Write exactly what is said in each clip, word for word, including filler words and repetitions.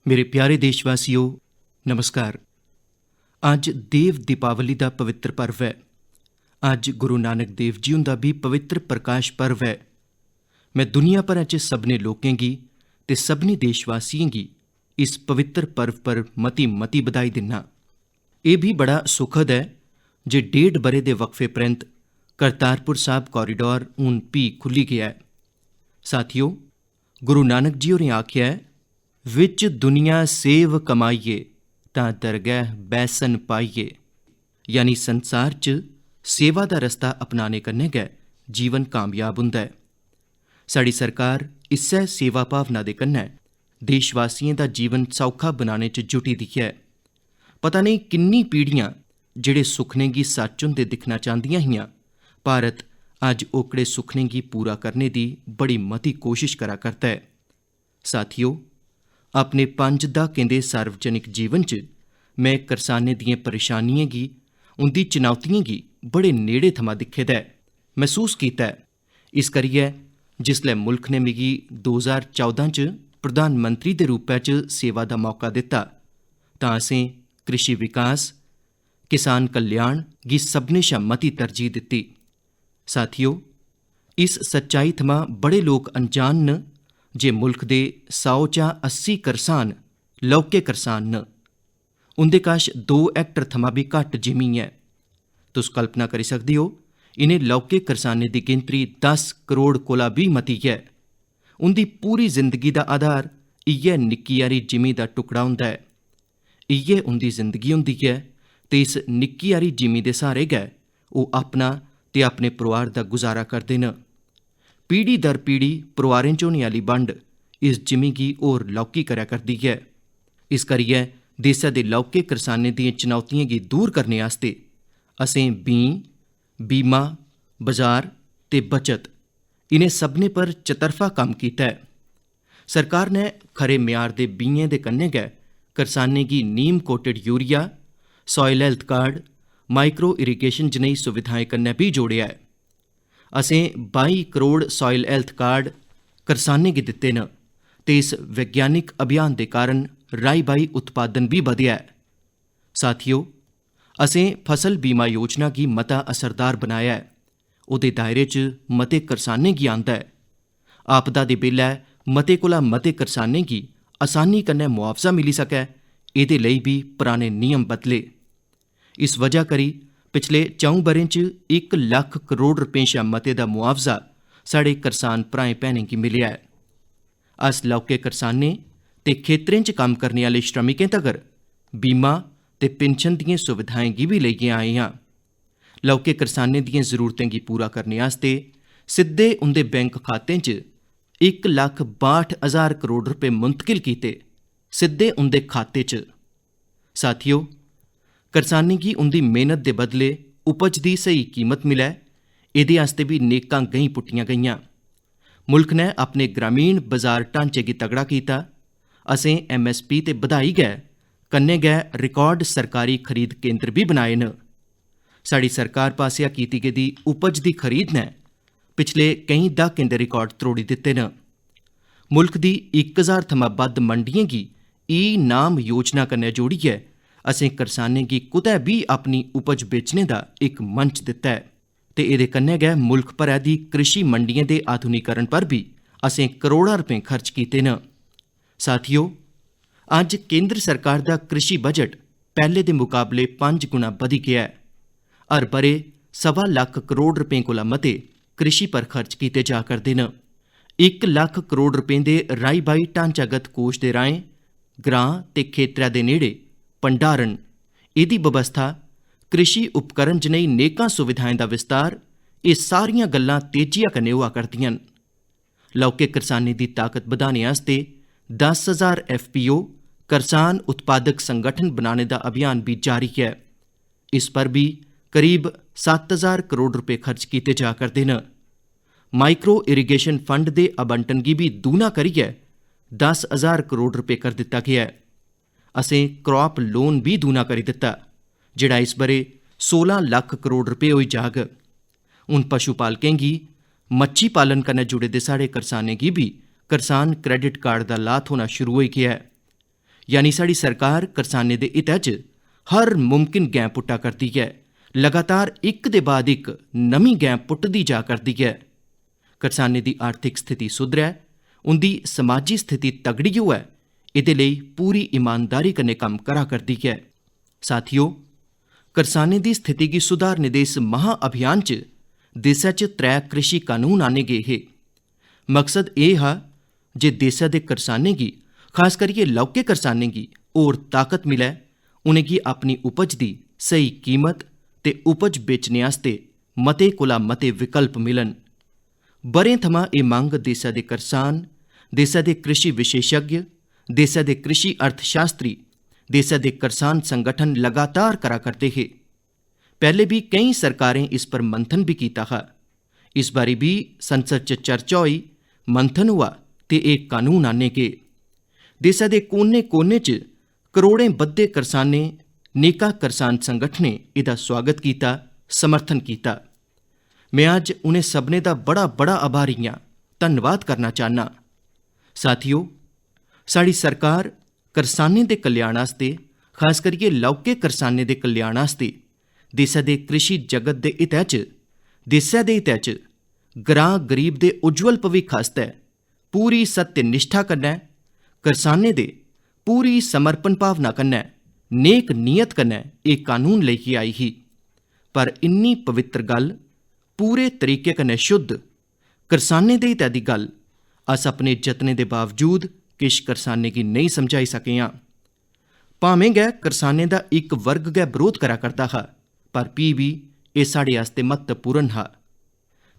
मेरे प्यारे देशवासियो, नमस्कार। अज्ज देव दीपावली दा पवित्र पर्व ऐ। अज्ज गुरु नानक देव जी हुंदा बी पवित्र प्रकाश पर्व ऐ। मैं दुनिया भरै च सभनें लोकें गी ते सभनें देशवासियें गी इस पवित्र पर्व पर मती-मती बधाई दिन्ना। एह् बी बड़ा सुखद ऐ जे डेढ़ ब'रे दे वक्फे परैंत करतारपुर साहब कॉरिडोर हून फ्ही खु'ल्ली गेआ ऐ। साथियो, गुरु नानक जी होरें आखेआ ऐ, "विच दुनिया सेव कमाइये, तां दरगैह बैसन पाइये।" यानी संसार च सेवा दा रस्ता अपनाने कन्नै गै जीवन कामयाब हुंदा ऐ। साढ़ी सरकार इस्सै सेवा भावना दे कन्नै देशवासियें दा जीवन सौखा बनाने च जुटी दी ऐ। पता नेईं किन्नी पीढ़ियां जेह्ड़े सुखने गी सच्च होंदे दिक्खना चांह्दियां हियां, भारत अज्ज ओकड़े सुखने गी पूरा करने दी बड़ी मती कोशश करा करदा ऐ। साथियो, अपने पंज द्हाकें दे सार्वजनिक जीवन च में करसानें दियें परेशानियें गी, उं'दी चुनौतियें गी बड़े नेड़े थमां दिक्खे दा ऐ, मसूस कीता ऐ। इस करियै जिसलै मुल्ख ने मिगी दो ज्हार चौदां च प्रधानमंत्री दे रूपै च सेवा दा मौका दित्ता, तां असें कृषि विकास, किसान कल्याण गी सभनें शा मती तरजीह दित्ती। साथियो, इस सच्चाई थमां बड़े लोक अनजान न जे मुल्ख दे सौ चा अस्सी करसान लौह्के करसान न। उं'दे कश दो हेक्टर थमां बी घट्ट जिमीं ऐ। तुस कल्पना करी सकदे ओ, इ'नें लौह्के करसानें दी गिनतरी दस करोड़ कोला बी मती ऐ। उं'दी पूरी जिंदगी दा आधार इ'यै निक्की हारी जिमीं दा टुकड़ा होंदा ऐ। इ'यै उं'दी जिंदगी होंदी ऐ ते इस निक्की हारी जिमीं दे स्हारे गै ओह् अपना ते अपने परोआर दा गुजारा करदे न। पीढ़ी दर पीढ़ी परोआरें च होने आह्ली बंड इस जिमीं गी होर लौह्की करै करदी ऐ। इस करियै देसै दे लौह्के करसानें दियें चुनौतियें गी दूर करने आस्तै असें बीं, बीमा, बजार ते बचत, इ'नें सभनें पर चतरफा कम्म कीता ऐ। सरकार ने खरे म्यार दे बीएं दे कन्नै गै करसानें गी neem coated urea, soil health card, micro irrigation जनेही सुविधाएं कन्नै बी जोड़ेआ ऐ। असें बाई करोड़ सॉयल हैल्थ कार्ड करसानें गी दित्ते न ते इस वैज्ञानिक अभियान दे कारण राई-बाई उत्पादन बी बधेआ ऐ। साथियो, असें फसल बीमा योजना गी मता असरदार बनाया ऐ। ओह्दे दायरे च मते करसानें गी आंदा ऐ। आपदा दे बेल्लै मते कोला मते करसानें गी असानी कन्नै मुआवजा मिली सकै, एह्दे लेई बी पराने नियम बदले। इस वजह करी पिछले च'ऊं ब'रें च इक लक्ख करोड़ रपें शा मते दा मुआवजा साढ़े करसान भ्राएं भैनें गी मिलेआ ऐ। अस लौह्के करसानें ते खेतरें च कम्म करने आह्ले श्रमिकें तगर बीमा ते पिन्शन दियें सुविधाएं गी बी लेइयै आए आं। लौह्के करसानें दियें जरूरतें गी पूरा करने आस्तै सिद्धे उं'दे बैंक खातें च इक लक्ख बाह्ठ हजार करोड़ रपेऽ मुंतकिल कीते, सिद्धे उं'दे खाते च। साथियो, करसानें गी उं'दी मेहनत दे बदले उपज दी स्हेई कीमत मिलै, एह्दे आस्तै बी नेकां गैईं पुट्टियां गेइयां। मुल्ख ने अपने ग्रामीण बजार ढांचे गी तगड़ा कीता। असें एमएसपी ते बधाई गै, कन्नै गै रिकार्ड सरकारी खरीद केंद्र बी बनाए न। साढ़ी सरकार पासेआ कीती गेदी उपज दी खरीद ने पिछले केईं द्हाकें दे रिकार्ड त्रोड़ी दित्ते न। मुल्ख दी इक हजार थमां बद्ध मंडियें गी ई नाम योजना कन्नै जोड़ियै असें करसानें गी कुतै बी अपनी उपज बेचने दा इक मंच दित्ता ऐ ते एह्दे कन्नै गै मुल्ख भरै दी कृषि मंडियें दे आधुनिकरण पर बी असें करोड़ां रपें खर्च कीते न। साथियो, अज्ज केंद्र सरकार दा कृषि बजट पैह्ले दे मुकाबले पंज गुणा बधी गेआ ऐ। हर ब'रे सवा लक्ख करोड़ रपें कोला मते कृषि पर खर्च कीते जा करदे न। इक लक्ख करोड़ रपें दे राई-बाई ढांचागत कोश दे राहें ग्रां ते खेतरै दे नेड़े भंडारण, एह्दी बवस्था, कृषि उपकरण जनेही नेकां सुविधाएं दा विस्तार, एह् सारियां गल्लां तेजिया कन्नै होआ करदियां न। लौह्के करसानें दी ताकत बधाने आस्तै दस हजार एफपीओ, करसान उत्पादक संगठन बनाने दा अभियान बी जारी ऐ। इस पर बी करीब सत्त हजार करोड़ रपेऽ खर्च कीते जा करदे न। माइक्रो इरीगेशन फंड दे आवंटन गी बी दूना करियै दस हजार करोड़ रपेऽ कर दित्ता गेआ ऐ। असें क्रॉप लोन बी दूना करी दित्ता, जेह्ड़ा इस ब'रे सोलां लक्ख करोड़ रपेऽ होई जाग। हून पशु पालकें गी, मच्छी पालन कन्नै जुड़े दे साढ़े करसानें गी बी करसान क्रेडिट कार्ड दा लाह् थ्होना शुरू होई गेआ ऐ। यानी साढ़ी सरकार करसानें दे हितै च हर मुमकिन गैं पुट्टा करदी ऐ। लगातार इक दे बाद इक नमीं गैं पुट्टदी जा करदी ऐ। करसानें दी आर्थिक स्थिति सुधरै, उं'दी समाजी स्थिति तगड़ी होऐ, एह्दे लेई पूरी ईमानदारी कन्नै कम्म करा करदी ऐ। साथियो, करसानें दी स्थिति गी सुधारने दे इस महा अभियान च देसै च त्रै कृषि कानून आह्‌ने गे हे। मकसद एह् हा जे देसै दे करसानें गी, खास करियै लौह्के करसानें गी होर ताकत मिलै, उ'नेंगी अपनी उपज दी स्हेई कीमत ते उपज बेचने आस्तै मते कोला मते विकल्प मिलन। ब'रें थमां एह् मंग देसै दे करसान, देसै दे कृषि विशेषज्ञ, देसै दे कृषि अर्थशास्त्री, देसै दे करसान संगठन लगातार करा करदे हे। पैह्‌ले बी केईं सरकारें इस पर मंथन बी कीता हा। इस बारी बी संसद च चर्चा होई, मंथन होआ ते एह् कानून आह्‌ने गे। देसै दे कोने-कोने च करोड़ें बद्धे करसानें, नेकां करसान संगठनें एह्‌दा सुआगत कीता, समर्थन कीता। में अज्ज उ'नें सभनें दा बड़ा-बड़ा आभारी आं, धन्नवाद करना चाह्‌न्नां। साथियो, साढ़ी सरकार करसानें दे कल्याण आस्तै, खास करियै लौह्के करसानें दे कल्याण आस्तै, देसै दे कृषि जगत दे हितै च, देसै दे हितै च, ग्रां गरीब दे उज्जवल भविक्ख आस्तै पूरी सत्यनिश्ठा कन्नै, करसानें दे पूरी समर्पण भावना कन्नै, नेक नीयत कन्नै एह् कानून लेइयै आई ही। पर इन्नी पवित्र गल्ल, पूरे तरीके कन्नै शुद्ध, करसानें दे हितै दी गल्ल अस अपने जतनें दे बावजूद किश करसानें गी नेईं समझाई सके आं। भामें गै करसानें दा इक वर्ग गै बरोध करा करदा हा, पर फ्ही बी एह् साढ़े आस्तै म्हत्तवपूर्ण हा।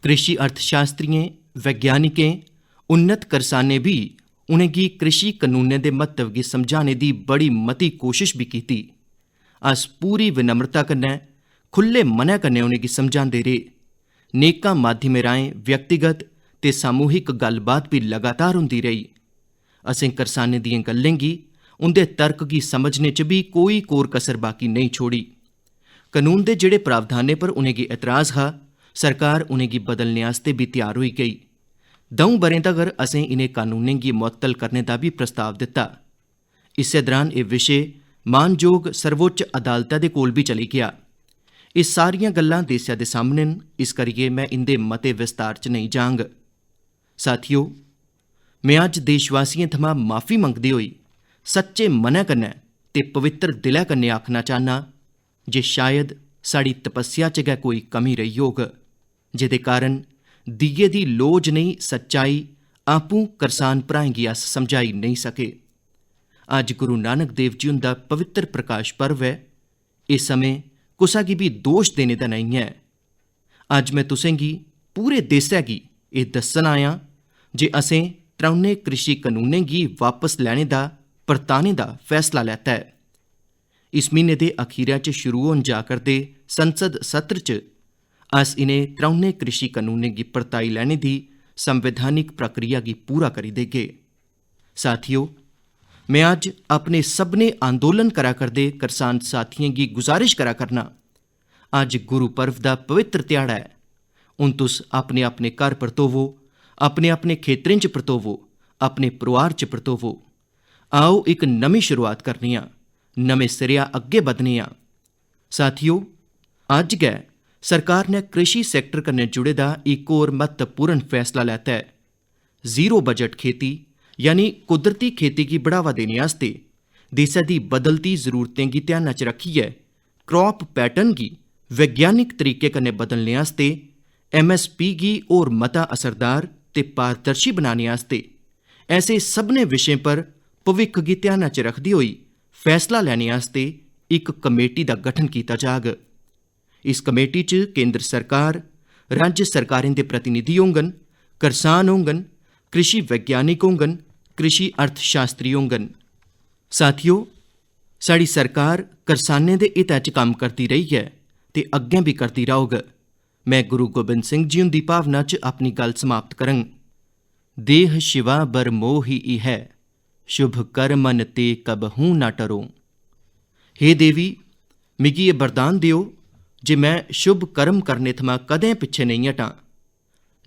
कृषि अर्थशास्त्रियें, वैज्ञानिकें, उन्नत करसानें बी उ'नेंगी कृषि कनूनें दे म्हत्तव गी समझाने दी बड़ी मती कोशश बी कीती। अस पूरी विनम्रता कन्नै, खु'ल्ले मनै कन्नै उ'नेंगी समझांदे रेह्। नेकां माध्यमें राहें व्यक्तिगत ते सामूहिक गल्लबात बी लगातार होंदी रेही। असें करसानें दियें गल्लें गी, उं'दे तर्क गी समझने च बी कोई कोर कसर बाकी नेईं छोड़ी। कनून दे जेह्‌ड़े प्रावधानें पर उ'नेंगी एतराज हा, सरकार उ'नेंगी बदलने आस्तै बी त्यार होई गेई। द'ऊं ब'रें तगर असें इ'नें कनूनें गी मुअत्तल करने दा बी प्रस्ताव दित्ता। इस्सै दरान एह् विशे मानजोग सर्वोच्च अदालतै दे कोल बी चली गेआ। एह् सारियां गल्लां देसै दे सामनै न, इस करियै में इं'दे मते विस्तार च नेईं जांग। साथियो, में अज्ज देशवासियें थमां माफी मंगदे होई सच्चे मनै कन्नै ते पवित्र दिलै कन्नै आखना चाह्न्नां जे शायद साढ़ी तपस्या च गै कोई कमी रेही होग, जेह्‌दे कारण दीये दी लोऽ जनेही सच्चाई आपूं करसान भ्राएं गी अस समझाई नेईं सके। अज्ज गुरु नानक देव जी हुंदा पवित्र प्रकाश पर्व ऐ। इस समें कुसै गी बी दोश देने दा नेईं ऐ। अज्ज में तुसेंगी, पूरे देसै गी एह् दस्सन आया जे असें त्रौनें कृषि कनूनें गी वापस लैने दा, परताने दा फैसला लैता ऐ। इस म्हीने दे अखीरै च शुरू होन जा करदे संसद सत्र च अस इ'नें त्रौनें कृषि कनूनें गी परताई लैने दी संवैधानिक प्रक्रिया गी पूरा करी देगे। साथियो, में अज्ज अपने सभनें आंदोलन करा करदे करसान साथियें गी गुजारिश करा करना, अज्ज गुरु पर्व दा पवित्र ध्याड़ा ऐ। हून तुस अपने-अपने घर परतोवो, अपने-अपने खेतरें च परतोवो, अपने परोआर च परतोवो। आओ, इक नमीं शुरुआत करने आं, नमें सिरेआ अग्गें बधने आं। साथियो, अज्ज गै सरकार ने कृषि सैक्टर कन्नै जुड़े दा इक होर म्हत्तवपूर्ण फैसला लैता ऐ। जीरो बजट खेती, यानी कुदरती खेती गी बढ़ावा देने आस्तै देसै दी बदलती जरूरतें गी ध्याना च रक्खियै क्रॉप पैटर्न गी वैज्ञानिक तरीके कन्नै बदलने आस्तै, एमएसपी गी होर मता असरदार ते पारदर्शी बनाने आस्तै ऐसे सभनें विशें पर भविक्ख गी ध्याना च रखदे होई फैसला लैने आस्तै इक कमेटी दा गठन कीता जाग। इस कमेटी च केंद्र सरकार, राज्य सरकारें दे प्रतिनिधि होंगन, करसान होंगन, कृषि वैज्ञानिक होंगन, कृषि अर्थशास्त्री होंगन। साथियो, साढ़ी सरकार करसानें दे हितै च कम्म करदी रेही ऐ ते अग्गें बी करदी रौह्ग। में गुरु गोबिंद सिंह जी हुंदी भावना च अपनी गल्ल समाप्त करङ। देह शिवा बर मोहि इहै, शुभ कर्मन ते कबहूं न टरो। हे देवी, मिगी एह् वरदान देओ जे में शुभ कर्म करने थमां कदें पिच्छें नेईं हटां।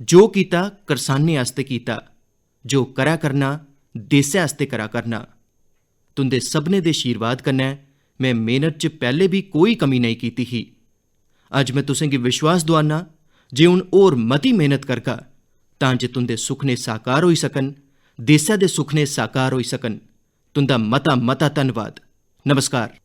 जो कीता, करसानें आस्तै कीता, जो करा करना, देसै आस्तै करा करना। तुं'दे सभनें दे आशीर्वाद कन्नै में मेहनत च पैह्ले बी कोई कमी नेईं कीती ही। अज्ज में तुसेंगी विश्वास दुआन्ना जे हून होर मती मेहनत करगा, तां जे तुं'दे सुखने साकार होई सकन, देसै दे सुखने साकार होई सकन। तुं'दा मता मता धन्नवाद। नमस्कार।